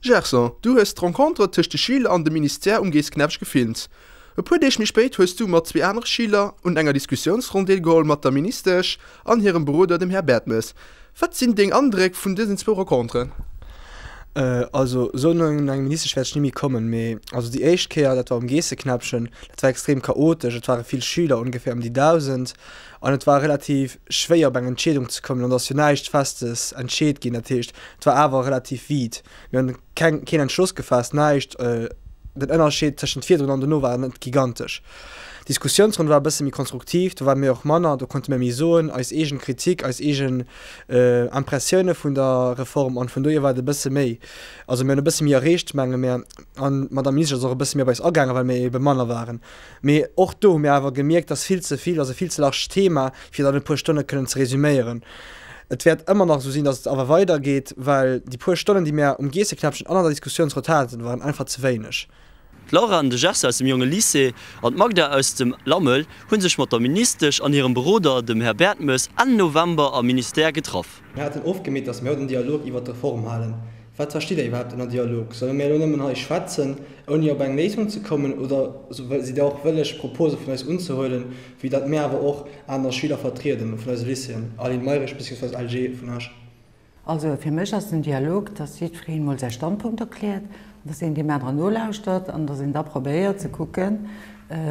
Gerson, du hues d'Rencontre tëscht de Schüler an dem Ministère um Geessknäppch gefilmt. E puer Deeg méi spéit hues du mat zwee anere Schüler un enger Diskussiounsronn deelgeholl mat der Ministesch an hirem Beroder, dem Här Bertmes. Wat sinn deng Andréck vun dësen zwou Renconteren? Also esou no engem Ministesch wäert ech ni méi kommen, mee also déi éischt Kéier, dat war um Geesseknäppchen, dat war extrem chaotesch, et ware vill Schüler, ongeféier ëm déi 1.000, an et war relativ schwéier op eng Entscheedung ze kommen an et ass jo näischt Festes entscheet ginn, dat heescht et war awer relativ vide. Mir hunn keng, keen Entschloss gefaasst, näischt. Den Ënnerscheed tëschent virdrun an dono war net gigantesch. D'Diskussiounsronn war e bësse méi konstruktiv, do ware mir och manner, do konnte mir méi soen, eis eegen Kritik, eis eegen Impressioune vun der Reform an vun dohier war et e bësse méi, also mir hunn e bësse méi erreecht, menge mir, an d'Madame Ministesch ass och e bësse méi op eis agaangen, well mir ebe manner waren. Mee och do hu mir awer gemierkt, dass vill ze vill, ass e vill ze large Thema, fir et an e puer Stonne kënnen ze resüméieren. Et wäert ëmmer nach esou sinn, dass et awer weidergeet, well déi puer Stonnen, déi mir um Geesseknäppchen an an der Diskussiounsrott haten, waren einfach ze wéineg. D'Laura an de Jesse aus dem Jonge Lycée an d'Magda aus dem Lammel hu sech mat der Ministesch an hirem Beroder, dem Här Bertmes, Enn November am Ministère getraff. Mir haten ofgemeet, dass mir haut en Dialog iwwert d'Reform halen. Wat verstitt Der iwwerhaapt ënner Dialog? Solle mir elo nëmmen hei schwätzen, ouni op eng Léisung ze kommen, oder sidd Der och wëlleg, Propose vun eis unzehuelen, vue datt mir awer och aner Schüler vertrieden vun eise Lycéeën, Aline Mayrisch beziehungsweise LG vun Esch? Also fir mech ass den Dialog, datt jiddwereen emol säi Standpunkt erkläert an datt een deem aneren nolauschtert an datt een da probéiert ze kucken,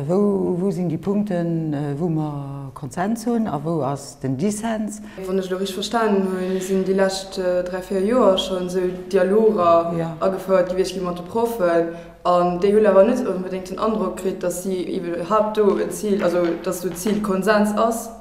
Wou, wou sinn déi Punkten, wou mer Konsens hunn a wou ass den Dissens? Wann ech elo richteg verstanen hunn, sinn déi lescht 3, 4 Joer schonn esou Dialoger agefouert gewiescht gi mat de Proffen an déi hunn awer net onbedéngt den Androck kritt, datt si iwwerhaapt do en Zil, also datt do d'Zil Konsens ass.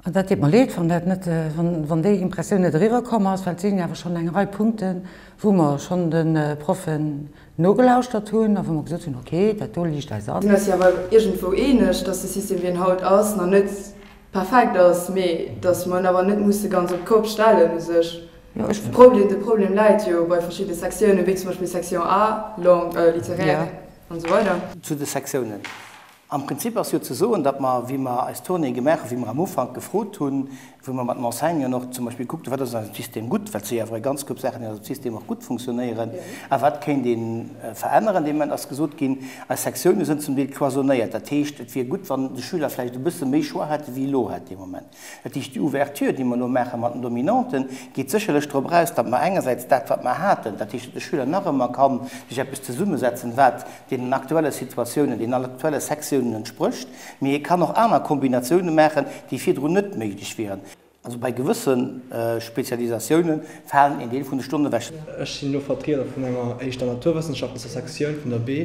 An dat deet mer leed, wann dat net, wann déi Impressioun net eriwwer komm ass, well et sinn awer schonn eng Rei Punkten, wou mer schonn de Proffen nogelauschtert hunn a wou mer gesot hunn, okay, dat do liicht eis an. Sinn eis jo awer iergendwou eeneg, dass de System, wéi en haut ass, nach net perfekt ass, mee dass mer en awer net musse ganz op d'Kopp stellen u sech. Problem, de Problem läit jo bei verschiddene Sektiounen, wéi zum Beispill Section A, Langue littéraire an esou weider. Zu de Sektiounen. Am Prinzip ass jo ze soen, datt mer, wéi mer eis Tournée gemaach hunn, wéi mer am Ufank gefrot hunn, wou mer mat den Enseignanten och zum Beispill gekuckt hunn, wat ass an eisem System gutt, well et si jo awer e ganz Koup Saachen, déi an eisem System och gutt funktionéieren, a wat kéint ee veränneren. Dee Moment ass gesot ginn, eis Sektioune sënn zum Deel cloisonnéiert. Dat heescht, et wier gutt, wann de Schüler vläicht e bësse méi Choix hätt, wéi elo hätt dee Moment. Dat heescht, déi Ouverture, déi mer elo maache mat den Dominanten, geet sécherlech drop eraus, datt mer engersäits dat, wat mer haten, dat heescht, datt de Schüler nach ëmmer ka sech eppes zesummesetzen, wat deenen aktuelle Situatiounen, deenen aktuelle Sektiounen entsprécht, mee e kann och aner Kombinatiounen maachen, déi virdrun net méiglech wieren. Also bei gewësse Spezialisatioune falen een Deel vun de Stonnen ewech. Ech sinn elo Vertrieder vun enger éischter naturwëssenschaftlecher Sektioun vun der B.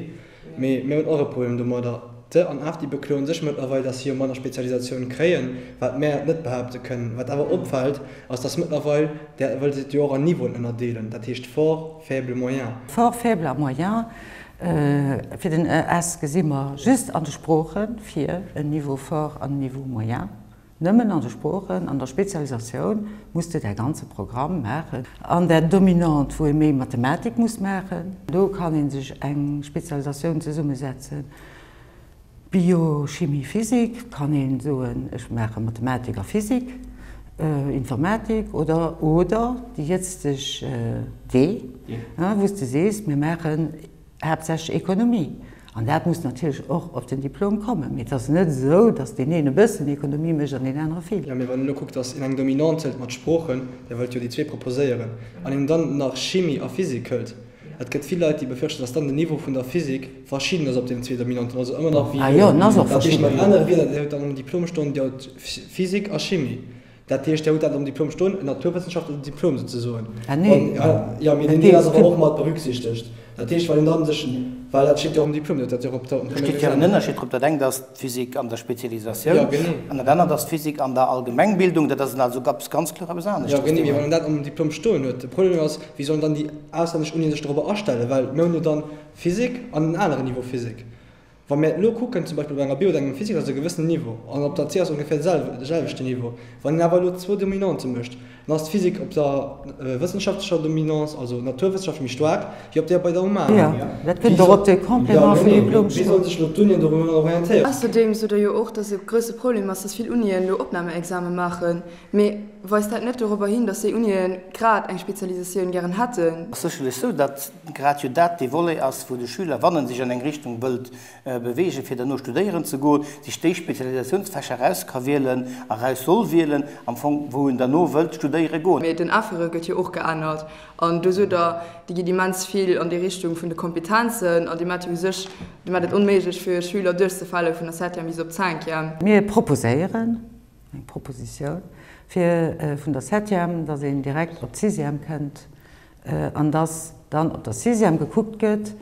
Mee mir hunn och e Problem domadder. D' an F, déi bekloen sech mëttlerweil, dass si jo manner Spezialisatioun kréien, wat mär net behaapte kënnen. Wat awer opfält, ass, dass mëttlerweil, där wëllt et jo och an Niveauen ënnerdeelen, dat heescht fort, faible, moyen. Fort, faible a moyen, fir den S gesi mer just an de Sprooche fir en Niveau fort an en Niveau moyen. Nëmmen an de Sproochen, an der Spezialisatioun muss de däi ganze Programm maachen. An der Dominante, wou ee méi Mathematik muss maachen, do kann ee sech eng Spezialisatioun zesummesetzen. Bio, Chimie, Physik kann ee soen, ech maache Mathematik a Physik, Informatik oder, oder déi jëtzteg D, wou s de sees, mir maachen Haaptsächlech Ekonomie. An dat muss natierlech och op den Diplom kommen. Mee et ass net esou, datt deen een e bëssen Ekonomie mécht an deen anere vill. Jo, mee wann een elo kuckt, datt een eng Dominante hëlt mat Sproochen, Dir wëllt jo déi zwee proposéieren, an een dann nach Chimie a Physik hëlt, et gëtt vill Leit, déi befürchten, datt dann den Niveau vun der Physik verschidden ass op deenen zwee Dominanten, also ëmmer nach wéi elo. Dat heescht mat anere Wierder, Dir hutt dann am Diplom stoen, Dir hutt Physik a Chimie. Dat heescht, Dir hutt dat am Diplom stoen, en naturwëssenschaftlechen Diplom souzesoen. Ah nee. Jo, mee deen Deel ass awer och mat berücksichtegt. Dat heescht, wann een dann sech, well dat steet jo och am Diplom, Dir hutt dat jo och op der. Do steet jo en Ënnerscheed drop. Dat engt ass d'Physik an der Spezialisatioun. Jo, genee. An dat anert ass d'Physik an der Allgemengbildung. Dat ass also ganz, ganz kloer eppes aneschters. Jo, genee. Mee wann een dat am Diplom stoen huet, de Problem ass, wéi sollen dann déi auslännesch Unien sech dorobber astellen? Well mir hunn jo dann Physik an en aneren Niveau Physik. Wa mir elo kucken, zum Beispill bei enger Bio oder engem Physik ass et e gewëssenen Niveau an op der C ass ongeféier de selwechten Niveau. Wann een awer elo zwou Dominante mécht. Dann ass d'Physik op der wëssenschaftlecher Dominance, also Naturwëssenschaft, méi staark wéi op där bei der Humaner. Jo, dat kënnt och op de Complément vum Diplom Wéi soll sech elo d'Unien dorunner orientéieren? Ausserdeem sot Der jo och, dass e grousse Problem ass, dass vill Unien elo Opnahmeexame maachen. Mee weist dat net dorobber hin, dass déi Unien grad eng Spezialisatioun gären hätten? Ass sécherlech sou, datt grad jo dat dee Volet ass, wou de Schüler, wann en sech an eng Richtung wëllt beweegen, fir derno studéieren ze goen, sech déi Spezialisatiounsfächer eraus ka wielen, eraus soll wielen, am Fong, wou en derno wëllt studéiere goen. Mee den AFRE gëtt jo och geännert an do sot Der, déi geet immens vill an déi Richtung vun de Kompetenzen an déi maacht jo u sech, déi maacht et onméiglech fir Schüler duerchzefale vun der Septième bis op d'Cinquième. Mir proposéieren, eng Propositioun, fir vun der Septième, datt een direkt op d'Sixième kënnt An dass dann op der Sixième gekuckt gëtt,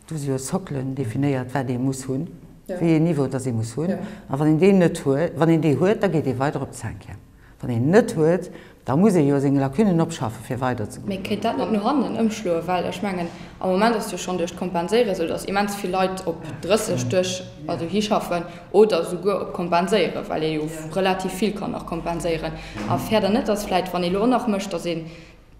do si jo Soclen definéiert, wat ee muss hunn, wéi een Niveau dass ee muss hunn. A wann een deen net huet, wann een dee huet, da geet ee weider op d'Cinquième. Wann een en net huet, da muss ee jo seng Lacunnen opschaffen, fir weiderzegoen. Mee kéint dat net no hannen ëmschloen? Well ech mengen, am Moment ass et jo schonn duerch d'Kompenséiere sou, dass immens vill Leit op 30 duerch, also hischaffen oder souguer op Kompenséieren, well ee jo relativ vill kann nach kompenséieren. A fäert Der net, dass vläicht, wann ee elo och nach mécht, dass een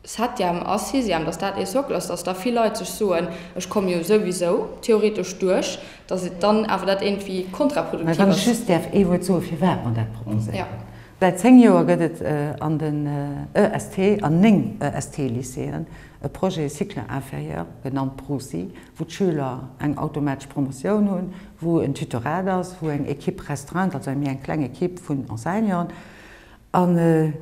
Septième a Sixième, dass dat ee Socle ass, dass da vill Leit sech soen, ech komme jo souwisou theoretesch duerch, dass et dann awer dat iergendwéi Mä kontraproduktiv wann ech ass. just däerf ee Wuert soen, firwat mer dat proposéieren. Säit 10 Joer gëtt et an den EST, an 9 EST-Lycéeën, e Projet Cycle inférieur, genannt PROSI, wou d'Schüler eng automatesch Promotioun hunn, wou en Tutorat ass, wou eng Équipe restreinte, also méi eng kleng Équipe vun Enseignanten, an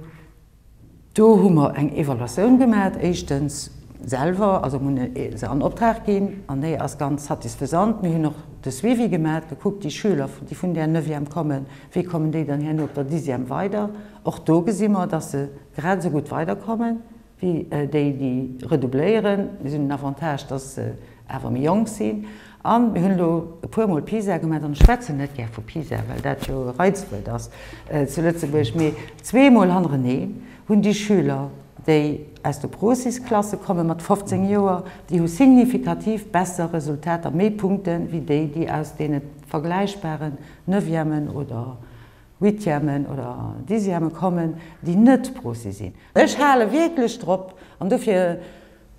Do hu mer eng Evaluatioun gemat, éischtens selwer, also mir hunn se an Optrag ginn an déi ass ganz satisfaisant. Mir hunn och de Suivi gemat, gekuckt, déi Schüler, déi vun där Neuvième kommen, wéi kommen déi dann herno op der Dixième weider. Och do gesi mer, dass se grad esou gutt weiderkommen wéi déi, déi redoubléieren. Mir sinn den Avantage, dass se awer méi jonk sinn. A mir hunn elo e puermol PISA gemaach, an ech schwätzen net gär vu PISA, well dat jo e Reizwuert ass zu Lëtzebuerg, mee zweemol hannereneen hunn déi Schüler, déi aus de Procis-Klasse komme mat 15 Joer, déi hu signifikativ besser Resultater, méi Punkte wéi déi, déi aus deene vergläichbaren Neuvièmen oder Huitièmen oder Dixièmen kommen, déi net Proci sinn. Ech hale wierklech drop, an dofir,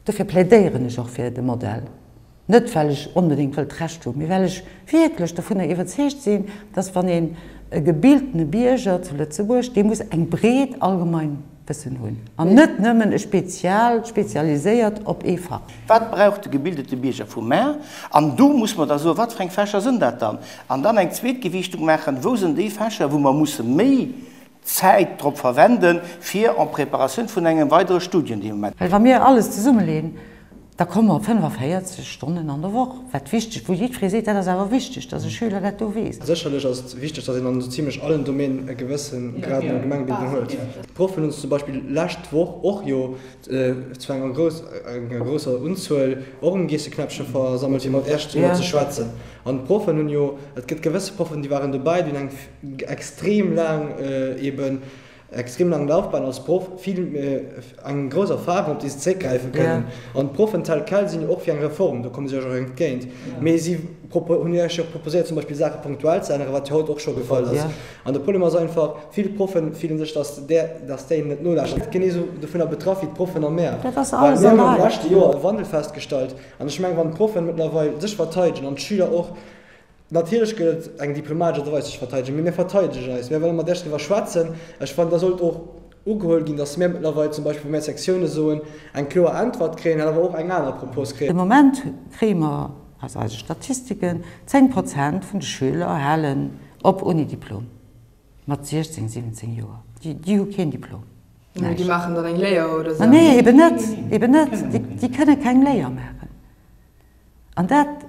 dofir plädéieren ech och fir de Modell, Net well ech onbedéngt wëllt Recht hunn, mee well ech wierklech dovunner iwwerzeegt sinn, dass wann een e gebildene Bierger zu Lëtzebuerg, dee muss eng breet allgemein Wëssen hunn an net nëmmen e spezial, spezialiséiert op ee Fach. Wat brauch de gebildete Bierger vu mar? An do muss mer da soen, wat fir eng Fächer sënn dat dann? An dann eng zweet Gewiichtung maachen, wou sënn déi Fächer, wou mer musse méi Zäit drop verwenden, fir en Preparatioun vun engem weidere Studium dee Moment. Well wa mir alles zesummeleeën, da komme mer op 45 Stonnen an der Woch, wat wichteg, wou jiddweree seet, dat ass awer wichteg, dass e Schüler dat do weess. Sécherlech ass et wichteg, dass een an esou zimlech allen Domänen e gewësse Grad un Allgemengbildung huet. D'Proffen hunn zum Beispill lescht Woch och jo zu enger grousser Unzuel och um Geesseknäppche versammelt, fir mat Iech driwwer ze schwätzen. An d'Proffen hunn jo, et gëtt gewësse Proffen, déi waren dobäi, déi hunn eng extrem laang eben extrem laang Laufbahn als Proff, vill eng grouss Erfahrung op déi se zréckgräife kënnen. An d'Proffen tel quel sinn jo och fir eng Reform, do komme si iech och entgéint. Mee si hunn iech jo och proposéiert zum Beispill Saache punktuell ze änneren, wat jo haut och scho gefall ass. An de Problem ass einfach, vill Proffen fillen sech, datt där, datt déi net nolauschteren. Genee esou dovunner betraff wéi d'Proffen am Mäerz. Dat ass alles Well an mir hunn am der Rei. leschte Joer e Wandel festgestallt an ech mengen, wann d'Proffen mëttlerweil sech verteidegen an d'Schüler och, Natierlech gëtt et eng diplomatesch Aart a Weis sech verteidegen, mee mir verteidegen eis. Mir wëlle mat Iech driwwer schwätzen. Ech fannen, da sollt och ugeholl ginn, datt mir mëttlerweil zum Beispill, wa mir Sektioune soen, eng kloer Äntwert kréien an awer och eng aner Propos De kréien. Moment kréie mer aus eise Statistiken, 10 Prozent vun de Schüler halen op ouni Diplom, mat 16, 17 Joer. Déi hu keen Diplom, Déi näischt. maachen dann eng Léier oder sou? Nee, eben net, eben net. Déi kënne keng Léier maachen. An dat,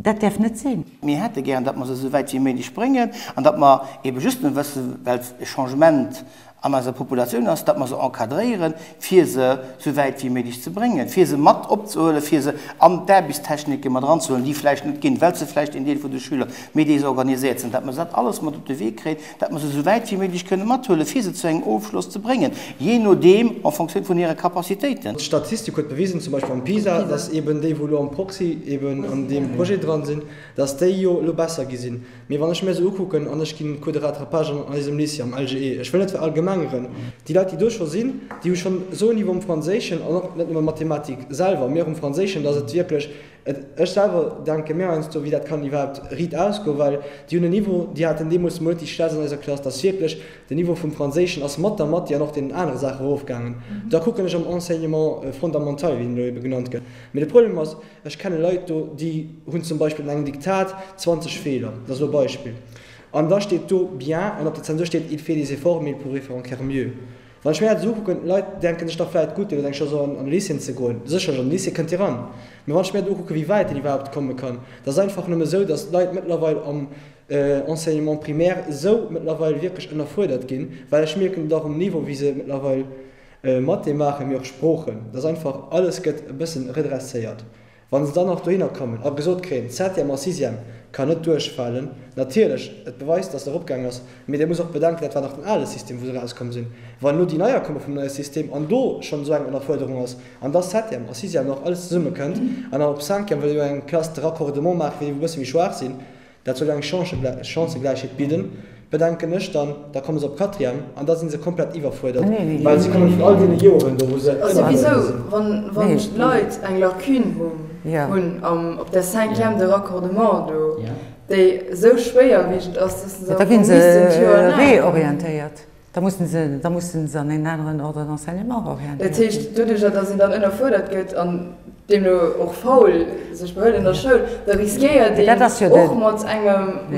dat däerf net sinn. Mir hätte gären, datt mer se esou wäit wéi méiglech bréngen an datt mer eebe just nëmme wëssen, well et e Changement an eiser Populatioun ass, datt mer se encadréieren, fir se esou wäit wéi méiglech ze bréngen, fir se mat opzehuelen, fir se an d'Aarbechtstechnike mat eranzehuelen, déi vläicht net ginn, well se vläicht en Deel vun de Schüler méi desorganiséiert sinn, datt mer dat alles mat op de Wee kréien, datt mer se esou wäit wéi méiglech kënne mathuelen, fir se zu engem Ofschloss ze bréngen, jee nodeem, en Fonctioun vun hire Capacitéiten. D'Statistik huet bewisen, zum Beispill am PISA, datt eben déi, wou elo am Proxy eben an deem Projet dran sinn, datt déi jo elo besser gi sinn. Mee wann ech mir se ukucken, an ech ginn Cours de rattrapage an eisem Lycée, am LGE, ech wëll net verallgemengeren. verallgemengeren. Déi Leit, déi do scho sinn, déi hu schonn esou en Niveau am Franséischen an och net nëmme Mathematik selwer, mee och am Franséischen, dass et wierklech, et, ech selwer denke mir heiansdo, wéi dat kann iwwerhaapt riit ausgoen, well déi hunn en Niveau, déi haten deemools mol net déi schlechtst an eiser Klass, dass wierklech den Niveau vum Franséischen ass mat der Mathé an och deenen anere Saache erofgaangen. Da kucken ech am Enseignement fondamental, wéi en elo ebe genannt gëtt. Mee de Problem ass, Ech kenne Leit do, déi hunn zum Beispill an engem Diktat 20 Feeler, dat ass elo e Beispill, an da steet do bien an op der Zensur steet il fait des efforts mais il pourrait faire encore mieux. Wann ech mir dat esou ukucken, d'Leit denke sech da vläit, gutt, deen huet eng Chance an de Lycéeën ze goen. Sécherlech, an de Lycée kënnt hie ran, mä wann ech mir dat ukucken, wéi wäit deen iwwerhaapt komme kann, dat ass einfach nëmme esou, datt d'Leit mëttlerweil am Enseignement primaire esou mëttlerweil wierklech ënnerfuerdert ginn, well ech mierken et och um Niveau, wéi se mëttlerweil Mathé maache mir och Sproochen, dass einfach alles gëtt e bëssen redresséiert. Wa se dann nach dohinner kommen a gesot kréien, Septième a Sixième kann net duerchfalen, natierlech, et beweist, dass et eropgaangen ass, mee Dir musst och bedenken, dat war nach den ale System, wou se erauskomm sinn. Wann elo déi Neier komme vum neie System an do schonn esou eng Ënnerfuerderung ass an da Septième a Sixième nach alles zesummekënnt an dann op Cinquième wëll jo eng Classe de raccordement maachen, fir déi wou e bësse méi schwaach sinn, Dat soll jo eng Chancëgläichheet bidden, bedenken ech dann. Da komme se op Quatrième an da si se komplett iwwerfuerdert, well se komme vun all deene Joren do, wou se ënnerfuerdert sinn. Wann d'Leit eng Lacune hunn op der Cinquième de raccordement do, déi esou schwéierwiegend ass, dass se Da gi se reorientéiert. Da mussen se, da mussen se an een aneren Ordre d'enseignement orientéiert Dat heescht, doduerjer, datt een dann ënnerfuerdert gëtt an deemno och faul sech behëlt an der Schoul, da riskéiert een och mat engem,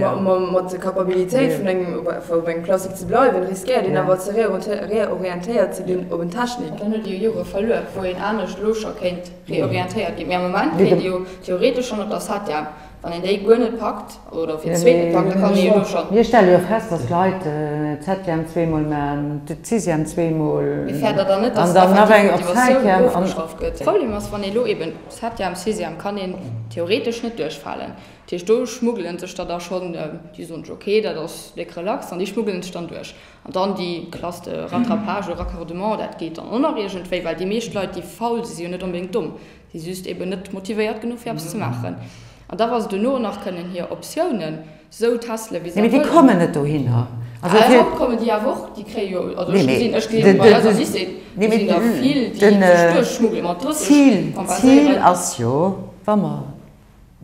mat der Kapabilitéit vun engem, op engem Classique ze bleiwen, riskéiert een awer ze reorientéiert ze ginn op en Technique. Dann huet ee jo Jore verluer, wou een anescht elo scho kéint reorientéiert ginn. Mee am Moment kéint ee jo theoretesch schonn op der Septième Wann een déi guer net packt, oder fir d'zweet net packt, da kann ee jo do schonn. Mir stelle jo fest, dass d'Leit d'Septième zweemol maachen, d'Sixième zweemol Mee fäert Der dann net, dass an dann nach eng op d'Motivatioun Cinquième an. ofgeschrafft gëtt? De Problem ass, wann ee lo eben Septième, Sixième kann een theoretesch net duerchfalen. Dat heescht, do schmuggelen sech der da schonn, déi soen sech, ok, dat ass déck relax, an déi schmuggelen sech dann duerch. An dann déi Classe de rattrapage ou raccordement, dat geet dann och nach iergendwéi, well déi meescht Leit, déi faul si si jo net onbedéngt domm. Si si just eben net motivéiert genuch fir eppes ze maachen. An da wa se duerno nach kënnen hir Optiounen sou testelen, wéi se Nee, mee déi wëllen. kommen net dohinner. Also fir. Haut kommen déi awer och, déi kréie jo, also ech gesinn, ech gesinn bei eis am Lycée, do sinn der vill, déi sech duerchschmuggelen mat 30, D'Zil, d'Zil kompenséieren. ass jo, wa mer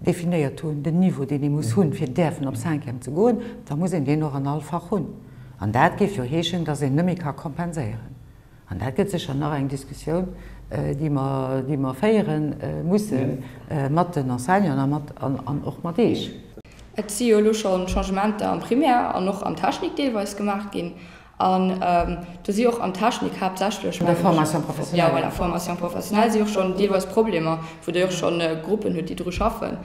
definéiert hunn, den Niveau, deen ee muss hunn, fir däerfen op Cinquième ze goen, da muss een deen och an all Fach hunn. An dat géif jo heeschen, dass een net méi ka kompenséieren. An dat gëtt sécher nach eng Diskussioun, déi mer, déi mer féiere musse mat den Enseignanten a mat, an och mat Eech. Et si jo elo scho Changementer am Primaire an och am Technique deelweis gemaach ginn. An do si och am Technique haaptsächlech, An der Formation professionnelle. Jo, voilà, Formation professionnelle si och schonn deelweis Problemer, wou Der jo och schonn Gruppen hutt, déi dru schaffen,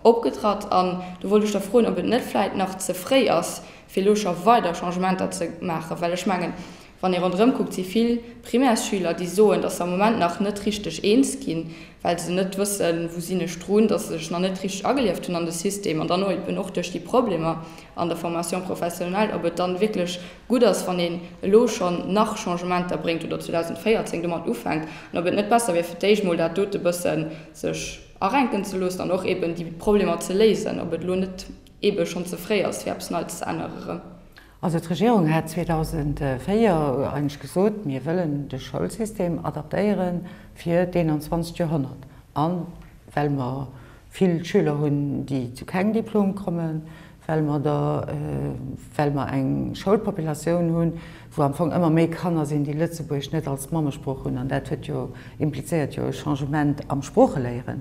opgetratt. An do wollt ech da froen, ob et net vläicht nach ze fréi ass, fir elo scho weider Changementer ze maachen, well ech mengen, Wann ee ronderëm kuckt, si vill Primärsschüler, déi soen, datt se am Moment nach net richteg eens ginn, well se net wëssen, wou sinn ech drun, datt se sech nach net richteg agelieft hunn an de System an dann eben och duerch déi Problemer an der Formation professionnelle, ob et dann wierklech gutt ass, wann een elo schonn nach Changementer bréngt oder 2014 domat ufänkt an ob et net besser wier, fir d'éischt mol dat dote bësse sech arenken ze loossen an och eben déi Problemer ze léisen, ob et elo net ebe schonn ze fréi ass, fir eppes Neits ze ännere. Also d'Regierung hat 2004 eigentlech gesot, mir wëllen de Schoulsystem adaptéiere fir d'21. Joerhonnert. A well mer vill Schüler hunn, déi zu kengem Diplom kommen, well mer der, well mer eng Schoulpopulatioun hunn, wou am Fong ëmmer méi Kanner sinn, déi Lëtzebuergesch net als Mammesprooch hunn, an dat huet jo, implizéiert jo e Changement am Sproocheléieren.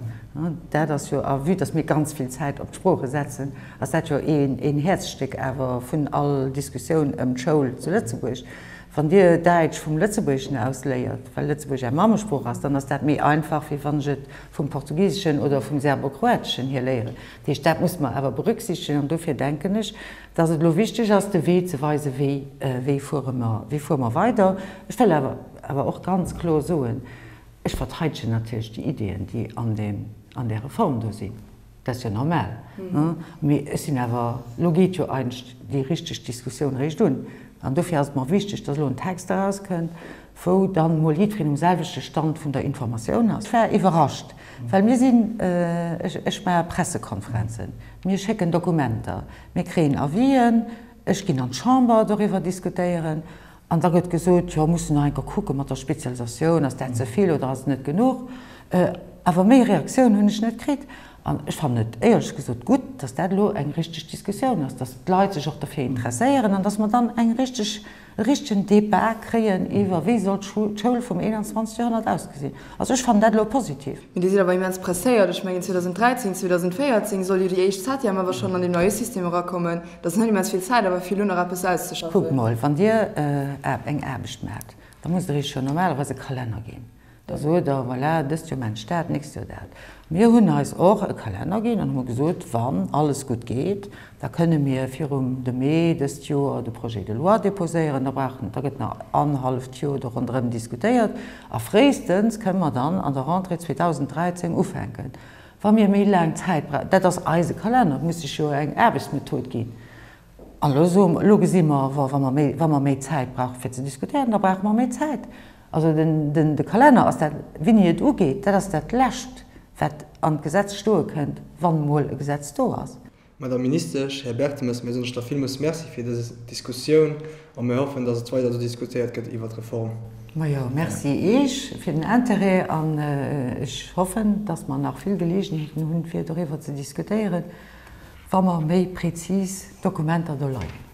Dat ass jo, a vue dass mir ganz vill Zäit op d'Sprooche setzen, ass dat jo een Häerzstéck awer vun all Diskussioun ëm d'Schoul zu Lëtzebuerg. Wann Dir Däitsch vum Lëtzebuergeschen aus léiert, well Lëtzebuergesch Är Mammesprooch ass, dann ass dat méi einfach, wéi wann ech et vum Portugiseschen oder vum Serbokroateschen hier léieren. Dat heescht, dat musse mer awer berücksichtegen an dofir denken ech, dass et elo wichteg ass, de Wee ze weisen, wéi, wéi fuere mer, wéi fuere mer weider. Ech wëll awer, awer och ganz kloer soen, ech verteidegen natierlech déi Ideeën, déi an deem, an där Reform do sinn. Dat ass jo normal. Mee ech sinn awer, elo geet jo eigentlech déi richteg Diskussioun eréischt un. An dofir ass et mer wichteg, dass elo en Text erauskënnt, wou dann emol jiddwereen um selwechte Stand vun der Informatioun ass. Ech war iwwerrascht, well mir sinn, ech maache Pressekonferenzen, mir schécken Dokumenter, mir kréien Avisen, ech ginn an d'Chamber doriwwer diskutéieren. An da gëtt gesot, jo, musse nach eng Kéier kucke mat der Spezialisatioun, ass dat ze vill oder ass et net genuch? Awer méi Reaktioun hunn ech net kritt. An ech fannen et éierlech gesot gutt, dass dat elo eng richteg Diskussioun ass, dass d'Leit sech och derfir interesséieren an dass mer dann eng richteg, e richtegen Débat kréien iwwer, wéi soll d'Schoul vum 21. Joerhonnert ausgesinn. Also ech fannen dat elo positiv. Mee Dir sidd awer immens presséiert. Ech mengen 2013, 2014 soll jo déi éischt Septième awer schonn an deem neie System erakommen. Dat ass net immens vill Zäit awer fir elo nach eppes auszeschaffen. Kuckt mol, wann Dir eng Aarbecht maacht, da musst Der Iech jo normalerweis e Kalenner ginn. Da sot Der, voilà, dëst Joer maachen ech dat, d'nächst Joer dat. Mir hunn eis och e Kalenner ginn an hu gesot, wann alles gutt geet, da kënne mir virum de Mee dëst Joer de Projet de loi déposéieren. Da brauchen, da gëtt nach annerhalleft Joer do ronderëm diskutéiert a fréistens kënne mer dann an der Rentrée 2013 ufänken. Wa mir méi laang Zäit brauchen, dat ass eise Kalenner, et muss sech jo eng Aarbechtsmethod ginn. An elo soe mer, elo gesi mer, wa mer méi, wa mer méi Zäit brauche fir ze diskutéieren, da brauche mer méi Zäit. Also den, den, de Kalenner ass dat, wéini et ugeet, dat ass dat Lescht, wat an d'Gesetz stoe kënnt, wann emol e Gesetz do ass. Madame Ministesch, Här Bertemes, mir soen lech da villmools Merci fir dës Diskussioun a mir hoffen, dass et weider esou diskutéiert gëtt iwwert d'Reform. Majo, Merci Iech fir den Intérêt an ech hoffen, dass mer nach vill Gelegenheeten hunn, fir doriwwer ze diskutéieren. Wa mer méi prezis Dokumenter do leien hunn.